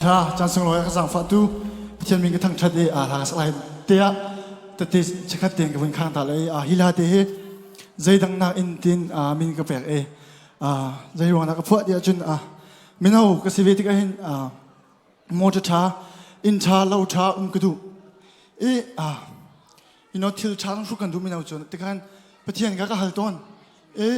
Tha caan sunglawi ka zaangfah tu Pathian min ka thangṭhat i hla ka sak lai te ah tete chikkhat tein ka vun khang ta lai. Hi hla te hi zeidang nak in tin min ka pek i zei ruang dah ka phuah ti ahcun mino ka si ve tikah hin motor ṭha inn ṭha lo ṭha um ka duh i thil ṭha hruk kan duh mino cu tikhan Pathian ka ka hal tawn i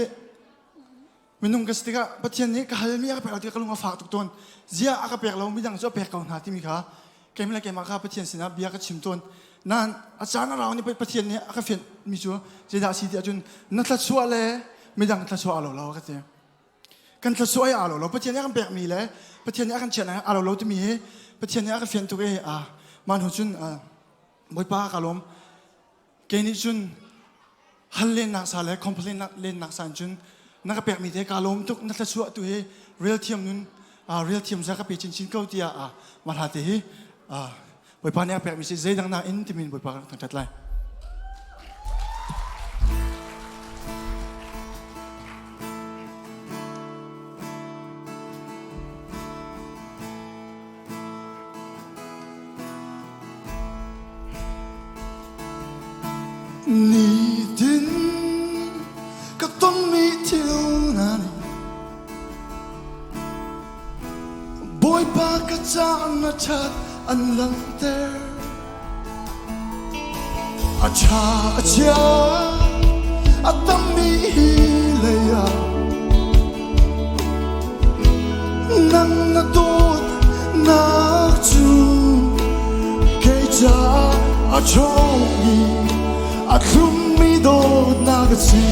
Minung ka si tikah Pathian nih ka halmi a ka pek lo tikah ka lung a fak tuk tawn. Ziah a ka pek lo midang cu a pek ko hna timi kha keimah le keimah kha Pathian sinah bia ka chim tawn. Nain a caan a rau nih Pathian nih a ka fianhmi cu zeidah a si ti ahcun na thluachuah le midang thluachuah aa lo lo a ka ti. Kan thluachuah hi aa lo lo. Pathian nih a kan pekmi le Pathian nih a kan chiahnak aa lo lo timi hi Pathian nih a ka fianh tuk i mah hnu cun Bawipa ka lawm. Kei nih cun hal lennak sa le complain lennak sa in cun na ka pekmi te kaa lawm tuk na thluachuah tu hi rel thiam nun rel thiam za ka pe chinchin ko tiah mah hla te hi Bawipa nih a pekmi si zeidang nak in timin Bawipa kan thangṭhat lai. Nitin ka tonmi thil hna nih Bawipa ka caah na ṭhat an langhter. A ṭha a chia a tammi hi lei ah nang na dawtnak cu kei caah a ṭhawngmi a thlummi dawtnak a si.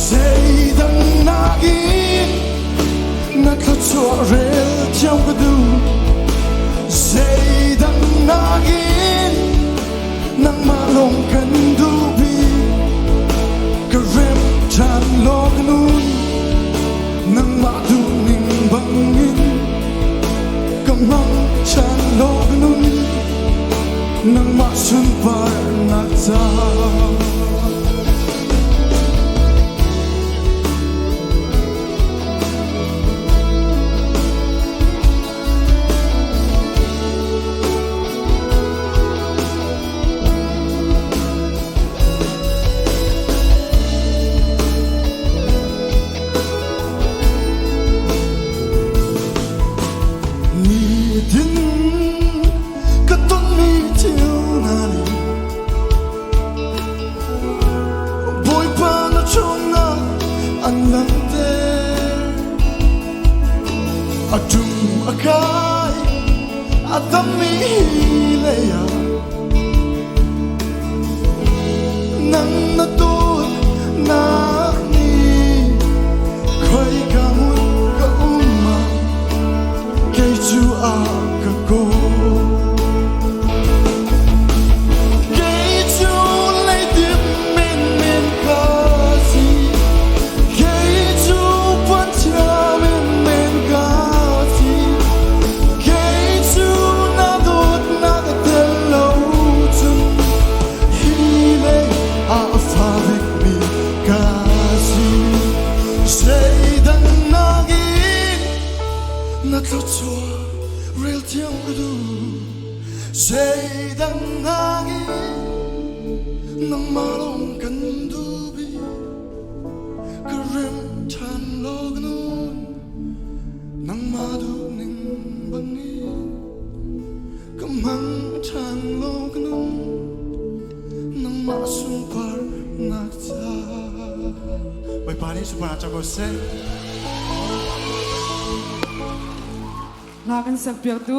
Zeidang nakin na thluachuah rel thiam ka duh. Zeidang nakin nangmah lawng kan duh bik. Ka rem ṭhan law ka nun nangmah duhning bangin ka hmang ṭhan law ka nun nangmah sunparnak caah. Nitin ka tonmi thil hna nih Bawipa na chungah an langhter. A ṭum a kai a tammi lei ah nang na dawtnak nih khoika hmun ka um ah kei cu a ka kawl. Kei cu leidip menmen ka si. Kei cu puanchia menmen ka si. Kei cu na dawtnak a tel lo cun hi lei ah a fa bikmi ka si. Zeidang nakin na thluachuah rel thiam ka duh. Zeidang nakin nangmah lawng kan duh bik. Ka rem ṭhan law ka nun nangmah duhning bangin ka hmang ṭhan law ka nun nangmah sunparnak caah. Bawipa nih sunparnak co ko seh. Hla kan sakpiaktu.